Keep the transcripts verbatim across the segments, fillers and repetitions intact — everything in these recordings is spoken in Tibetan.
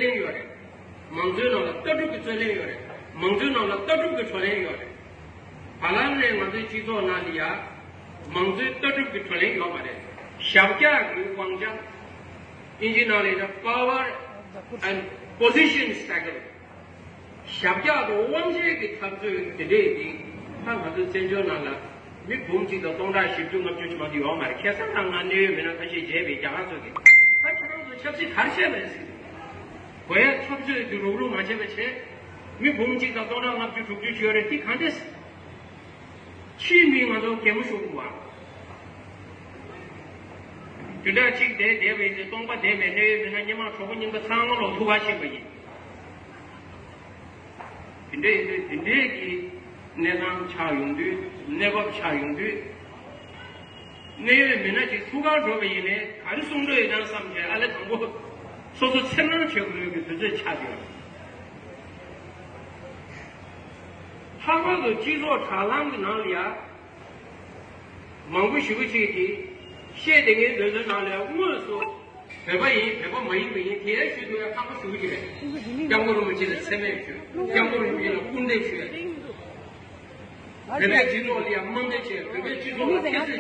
ལེན་ཡོད་རེད། མང་གཙོའི་ནང་ལ་ལྟ་གྲུབ་ཀྱི་རྩོད་ལེན་ཡོད་རེད། མང་གཙོའི་ནང་ལ་ལྟ་གྲུབ་ཀྱི་བགྲོ་གླེང་ཡོད་རེད། བར་ལམ་ནས་ང་ཚོའི་སྤྱི་ཚོགས་ནང་ལ་ཡ། མང་གཙོའི་ལྟ་གྲུབ་ཀྱི་བགྲོ་གླེང་ཡོད་མ་རེད། ཞབས་བཀྱག་གི་དབང་ཆ། དབྱིན་ཇིའི་ནང་ལ་ཡ་power and position struggle། ཞབས་བཀྱག་དང་དབང་ཆའི་གི་འཐབ་རྩོད་དེ་འདྲས་ཀྱི་ད་ང་ཚོའི་བཙན་བྱོལ་ནང་ལ་མི་འབུམ་གཅིག་དང་སྟོང་ཕྲག་བཞི་བཅུ་ལྔ་བཅུ་ཅིག་མ་གཏོགས་ཡོད་མ་རེད། ཁ་སང་ང་གནད་ཡོད་མི་སྣ་ཁ་ཤས་མཇལ་བའི་རྒྱ་གར་ཚོ་གིས་ད་ཁྱེད་རང་ཚོ་ཆབ་སྲིད་ག་རེ་བྱས་པ་རེད་ཟེར། གོ་ཡ་འཐབ་རྩོད་དེ་རུག་རུག་མ་བྱས་པ་བྱས། མི་འབུམ་གཅིག་དང་སྟོང་ཕྲག་ལྔ་བཅུ་དྲུག་ཅུ་ཅིག་ཡོད་རེད། དེ་ག་འདྲས། ཕྱིའི་མི་ང་ཚོ་གད་མོ་ཤོར་དགོས་པ། དེ་འདྲ་གཅིག་བསྡད་བསྡད་པ་ཡིན་ཏེ་སྟོང་པ་བསྡད་པའི་གནད་ཡོད་མི་སྣ་སྔོན་མ་གྲོགས་པོ་རྙིང་པ་ཚང་མ་ལོག་ཐུག་པ་ཕྱིན་པ་ཡིན། དེ་འདྲ་ཡིན་དུས་དེ་འདྲའི་གི་གནས་སྟངས་ཆགས་ཡོང་དུས། གནས་བབ་ཆགས་ཡོང་དུས། གནད་ཡོད་མི་སྣ་ཅིག་ཐུག་གར་འགྲོ་བ་ཡིན་ནའི་ག་རེ་གསུང་འདོད་ཡོད་ན་བསམ་བྱས། ཨ་ལེ་དང་པོ་སོ་སོ་འཚེར་སྣང་བྱེད་དགོས་ཀྱི་དུས་ཚོད་ཆགས་བསྡད་ཡོད། ལྷག་པར་དུ་སྤྱི་ཚོགས་དྲ་ལམ་གྱི་ནང་ལ་ཡ། མང་པོ་ཞེ་པོ་ཅིག་གིས་བཤད་བསྡད་མཁན་དེ་ཚོའི་ནང་ལ་དངོས་སུ་བོད་པ་ཡིན། བོད་པ་མ་ཡིན་པ་ཡིན། དེ་ཡང་ཞུ་ཐུབ་ཡ་ཁག་པོ་ཞེ་པོ་ཅིག་རེད། སྐྱབས་མགོན་རིན་པོ་ཆེ་ལ་མཚན་སྨད་ཞུ། སྐྱབས་མགོན་རིན་པོ་ཆེ་ལ་སྐུར་འདེབས་ཞུ་ཡ། བོད་པའི་སྤྱི་ཚོགས་ལ་ཡང་དམའ་འབེབས་བྱས། བོད་པའི་སྤྱི་ཚོགས་ལ་སྐྱེད་སྲིང་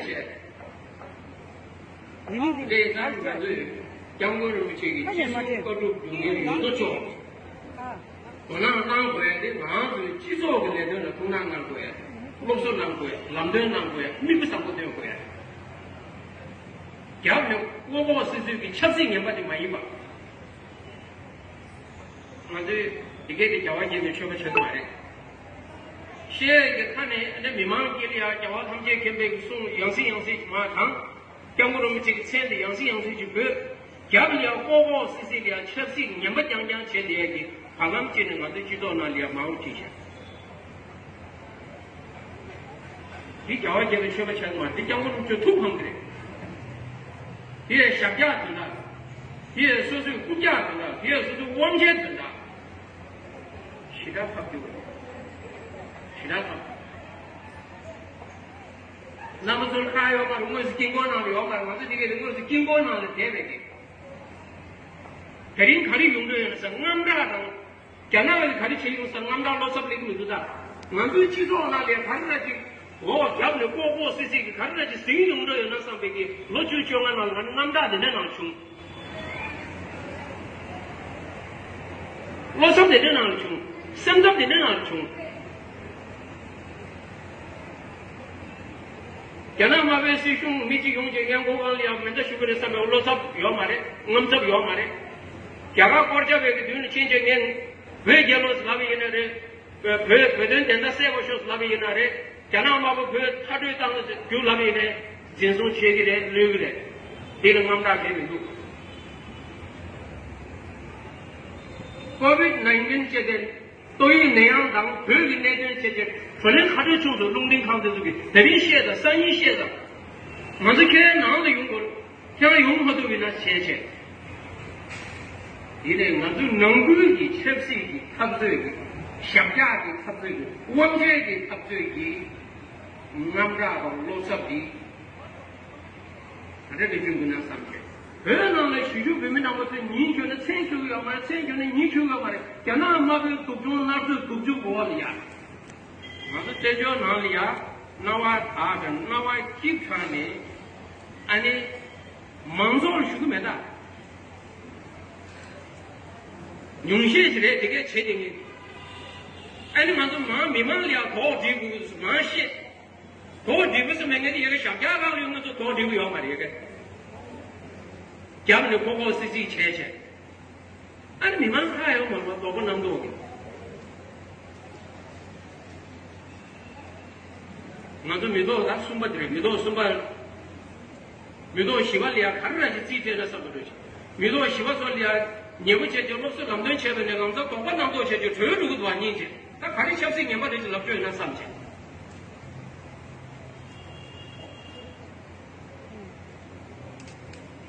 བྱས། དེ་ཡིན་ཙང་ང་ཚོས་སྐྱབས་མགོན་རིན་པོ་ཆེ་གི་སྤྱི་ཟུར་བཀའ་སྒྲུབ་རྒྱུན་ལྡན་ཡོད་དོ་ཅོག་དོ་སྣང་གནང་དགོས་ཡ་དེ་ང་ཚོའི་སྤྱི་ཚོགས་ཀྱི་ལས་དོན་ལ་ཐུགས་སྣང་གནང་དགོས་ཡ། སློབ་གསོ་གནང་དགོས་ཡ། ལམ་སྟོན་གནང་དགོས་ཡ། དམིགས་པ་བཟང་པོ་སྟོན་དགོས་ཡ། རྒྱབ་ནས་ལྐོག་ལྐོག་སི་སི་གི་ཆབ་སྲིད་ངན་པ་དེ་མ་ཡིན་པ། ང་ཚོས་འདི་གའི་དེ་རྒྱལ་བ་དགྱེས་པའི་མཆོད་པ་བྱེད་ཀྱི་མ་རེད། བཤད་ཀྱི་ཁ་ནས་ཨ་ནི་མི་མང་དཀྱིལ་ལ་ཡང་རྒྱལ་བ་ཐམས་ཅད་མཁྱེན་པའི་གསུང་ཡང་སེ་ཡང་སེ་མ་དང་། སྐྱབས་མགོན་རིན་པོ་ཆེ་གི་མཚན་དེ་ཡང་སེ་ཡང་སེ་ཅིག་འབོད། རྒྱབ་ལ་ཡང་ལྐོག་ལྐོག་སི་སི་ལ་ཡང་ཆབ་སྲིད་ངན་པ་རྐྱང་རྐྱང་བྱས་བསྡད་ཡ་གི་བར་ལམ་ཅིག་ནས་ང་ཚོའི་སྤྱི་ཚོགས་ནང་ལ་ཡང་མང་རུ་ཕྱིན་ཤག་འདི་རྒྱལ་བ་དགྱེས་པའི་མཆོད་པ་ཆགས་མ། འདི་སྐྱབས་མགོན་རིན་པོ་ཆེ་ཐུགས་ཕམ་གི་རེད། དེ་ཡང་ཞབས་བཀྱག་དོན་དག་འདི་ཡང་སོ་སོའི་རྐུབ་བཀྱག་དོན་དག་འདི་ཡང་སོ་སོའི་དབང་ཆའི་དོན་དག་ཞེ་དྲག་ཕབ་རྒྱུ་རེད། ཞེ་དྲག་ཕབ། རྣམ་པ་ཚོར་ཁ་ཡོད་མ་རེད། དངོས་སུ་དཀྱིལ་འཁོར་ནང་ལ་ཡོད་མ་རེད། ང་ཚོ་འདི་གའི་དངོས་སུ་དཀྱིལ་འཁོར་ནང་ལ་བསྡད་པའི་གི། དེ་རིང་ག་རེ་ཡོང་འདོད་ཡོད་ན་ཟེར། དངངས་སྐྲག་དང་། རྒྱ་ནག་གིས་ག་རེ་བྱེད་ཡོང་ཟེར། དངངས་སྐྲག་བློ་འཚབ་སླེབས་ཀྱི་མི་འདུག་ད། ང་ཚོའི་སྤྱི་ཚོགས་ནང་ལ་ག་རེ་འདྲ་ཅིག་འོ་རྒྱབ་ནས་ལྐོག་ལྐོག་སི་སི་གིས་ག་རེ་འདྲ་ཅིག་ཟིན་ཡོང་འདོད་ཡོད་ན་བསམ་པའི་གི་ལོ་བཅུ་བཅོ་ལྔ་ནང་ལ་ང་ནི་དངངས་སྐྲག་དེ་འདྲ་ནང་བྱུང་། བློ་འཚབ་དེ་འདྲ་ནང་བྱུང་། སེམས་འཚབ་དེ་འདྲ་ནང་བྱུང་། རྒྱ་ནག་དམར་པོའི་སྲིད་གཞུང་མི་གཅིག་ཡོང་བྱས་སྔོན་འགོག་ཁང་ལ་ཡང་མེ་མདའ་གཞུ་གི་རེད་བསམ་པའི་བློ་འཚབ་ཡོད་མ་རེད། དངངས་འཚབ་ཡོད་མ་རེད། རྒྱ་གར་སྐོར་རྒྱབ་པའི་གི་མདུན་ལ་ཕྱིན་བྱས་ངས་བོད་རྒྱལ་ལོ་ཟེར་ལབ་པ་ཡིན་ན་རེད། བོད་བོད་དོན་བདེན་མཐའ་གསལ་པོ་ཤོག་ཟེར་ལབ་པ་ཡིན་ན་རེད། རྒྱ་ནག་དམར་པོ་བོད་མཐར་སྐྲོད་བཏང་རྒྱུ་ལབ་པ་ཡིན་ན་འཛིན་བཟུང་བྱེད་ཀྱི་རེད། གློད་ཀྱི་རེད། དེ་ལ་དངངས་སྐྲག་གང་ཡང་མི་འདུག་ཀོ་ཝིཌ་ནའིན་ཊིན་བྱས་ཏེ། ཏོག་དབྱིབས་ནད་ཡམས་དང་བོད་ཀྱི་གནད་དོན་ཆེད་དུ་བགྲོ་གླེང་ག་འདྲ་བྱུང་སོང་། རླུང་འཕྲིན་ཁང་དེ་ཚོ་གིས་དེ་རིང་བཤད་དང་སང་ཉིན་བཤད་དང་། ང་ཚོ་ཁྱེད་རང་ནང་དུ་ཡོང་དགོས། ཁྱེད་རང་ཡོང་མ་ཐུབ་པ་ཡིན་ན་བྱས་བྱས། ཡིན་ནའི་ང་ཚོའི་ནང་ཁུལ་གྱི་ཆབ་སྲིད་ཀྱི་འཐབ་རྩོད་ཀྱི། ཞབས་བཀྱག་གི་འཐབ་རྩོད་ཀྱི། དབང་ཆའི་གི་འཐབ་རྩོད་ཀྱི་དངངས་སྐྲག་དང་བློ་འཚབ་འདི། ག་འདྲ་གི་བྱུང་གི་ན་བསམ་གྱི། བོད་ནང་ལ་གཞིས་བཞུགས་བོད་མི་རྣམ་པ་ཚོས་ཉིན་གྱུར་ནས་མཚན་གྱུར་གི་ཡོད་མ་རེད། མཚན་གྱུར་ནས་ཉིན་གྱུར་གི་ཡོད་མ་རེད། རྒྱ་ནག་དམར་པོའི་སྡུག་སྦྱོང་མནར་གསོའི་སྡུག་སྦྱོང་འོག་ལ་ཡ། ང་ཚོ་བཙན་བྱོལ་ནང་ལ་ཡ་སྣང་བ་དག་དང་སྣང་བ་སྐྱིད་ཐང་ནས་ཨ་ནི་མང་ཚོགས་ལ་ཞུ་གི་མེད་ད། ཉུང་ཤས་ཤིག་རེད་དེ་གས་བྱེད་དེ་ངས། ཨ་ནི་ང་ཚོ་མང་མི་མང་ལ་ཡ་དོགས་འདྲི་དགོས་མང་ཤས། དོགས་འདྲི་དགོས་སུ་མེད་ངེས་དེ་ཡ་གི་ཞབས་བཀྱག་རང་ལ་ཡོད། ང་ཚོ་དོགས་འདྲི་དགོས་ཡོད་མ་རེད་ཡ་གི། རྒྱབ་ནས་ལྐོག་ལྐོག་སི་སི་བྱས་བྱས། ཨ་ནི་མི་མང་ཁ་ཡོད་མ་རེད་པ། དོགས་པ་རྣམ་རྟོག་གི། ང་ཚོ་མི་ཐོག་ད་གསུམ་པ་དེ་རེད། མི་ཐོག་གསུམ་པ། མི་ཐོག་བཞི་པ་ལ་ཡ་ག་རེ་ར་ཞིག་རྩིས་སྤྲད་ན་བསམ་པ་འདྲ་ཞིག་མི་ཐོག་བཞི་པ་ཚོ་ལ་ཡ་ཉེ་པོ་བྱས་ཏེ་སློབ་གསོ་ལམ་སྟོན་བྱས་པ་ནས་ལམ་སང་དོགས་པ་རྣམ་རྟོག་བྱས་ཏེ་གྲོས་འགྲོ་གི་འདུག་བ་སྙིང་རྗེ། ད་ག་རེ་ཆབ་སྲིད་ངན་པ་རེད་ཅེས་ལབ་འགྲོ་ཡོད་ན་བསམ་བྱས།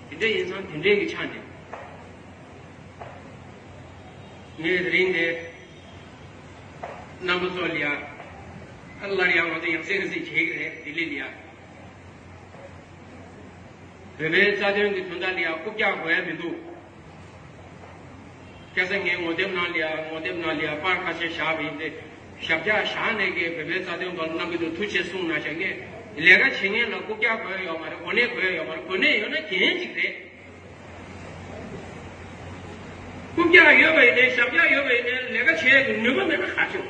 དེ་འདྲ་ཡིན་ཙང་དེ་འདྲའི་གི་ཆ་ནས་ངས་དེ་རིང་འདི་རྣམ་པ་ཚོ་ལ་ཡ་ཨ་སླར་ཡང་ང་ཚོ་ཡང་སེ་རེ་སེ་བྱེད་ཀྱི་རེད། ལྡི་ལི་ལ་ཡ། བོད་པའི་རྩ་དོན་གྱི་དོན་དག་ལ་ཡ་རྐུབ་བཀྱག་དགོས་ཡ་མི་འདུག་ཁ་སང་ངས་ངོ་དེབ་ནང་ལ་ཡ་ངོ་དེབ་ནང་ལ་ཡ་པར་ཁ་ཤས་བཞག་པ་ཡིན་ཏེ། ཞབས་བཀྱག་བཞག་ནས་ཀྱི་བོད་པའི་རྩ་དོན་སྐོར་གནང་གི་འདུག་ཐུགས་རྗེ་གཟིགས་གནང་ཤག་ངས་ལས་ཀ་བྱེད་མཁན་ལ་རྐུབ་བཀྱག་དགོས་ཡོད་མ་རེད། གོ་གནས་དགོས་ཡོད་མ་རེད། གོ་གནས་ཡོད་ན་འགན་ཅིག་རེད། རྐུབ་བཀྱག་ཡོད་པ་ཡིན་ནའི་ཞབས་བཀྱག་ཡོད་པ་ཡིན་ནའི་ལས་ཀ་བྱེད་ཡག་གི་ནུས་པ་མེད་ན་ག་རེ་བྱེད།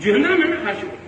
འཇོན་ཐང་མེད་ན་ག་རེ་བྱེད།